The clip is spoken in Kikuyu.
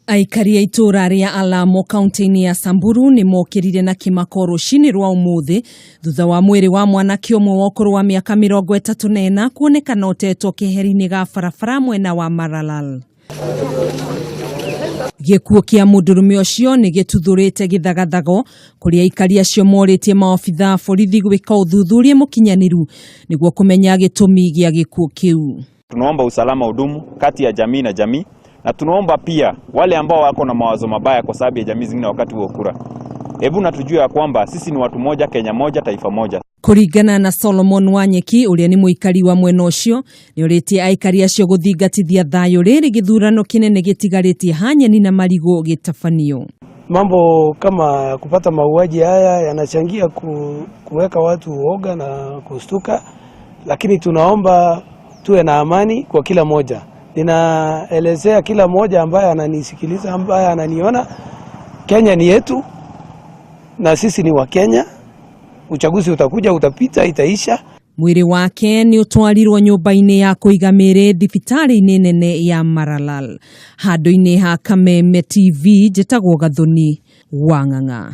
Aikari a itũũra rĩa Alamo kaunti-inĩ ya Samburu nĩ mokĩrire na kĩmako rũcinĩ rwa ũmũthĩ thutha wa mwĩrĩ wa mwanake ũmwe wa ũkũrũ wa mĩaka 34 kuonekana ũtetwo keheri-inĩ ga barabara mwena wa Maralal. Gĩkuũ kĩa mũndũrũme ũcio nĩ gĩtuthũrĩte gĩthagathago kũrĩa aikari acio morĩtie maobitha a borithi gwĩka ũthuthuria mũkinyanĩru nĩguo kũmenya gĩtũmi gĩa gĩkuũ kĩu. Tunaomba usalama udumu kati ya jamii na jamii, na tunaomba pia wale ambao wako na mawazo mabaya kwa sababu ya jamii zingine wakati wa kura, hebu na tujue ya kwamba sisi ni watu moja, Kenya moja, taifa moja. Kũringana na Solomon Wanyeki ũrĩa nĩ mũikari wa mwena ũcio, nĩ orĩtie aikari acio gũthingatithia thayũ rĩrĩ gĩthurano kĩnene gĩtigarĩtie hanyeni na marigũ gĩtabanio. Mambo kama kupata mauaji haya yanachangia kuweka watu uoga na kustuka, lakini tunaomba tuwe na amani kwa kila moja. Ninaelezea kila mmoja ambaye ananisikiliza, ambaye ananiona, Kenya ni yetu na sisi ni wa Kenya. Uchaguzi utakuja, utapita, itaisha. Mwĩrĩ wake nĩ ũtwarirwo nyũmba-inĩ ya kũiga mĩĩrĩ thibitarĩ-inĩ nene ya Maralal. Handũ-inĩ ha Kameme TV, njĩtagwo Gathoni wa Ng'ang'a.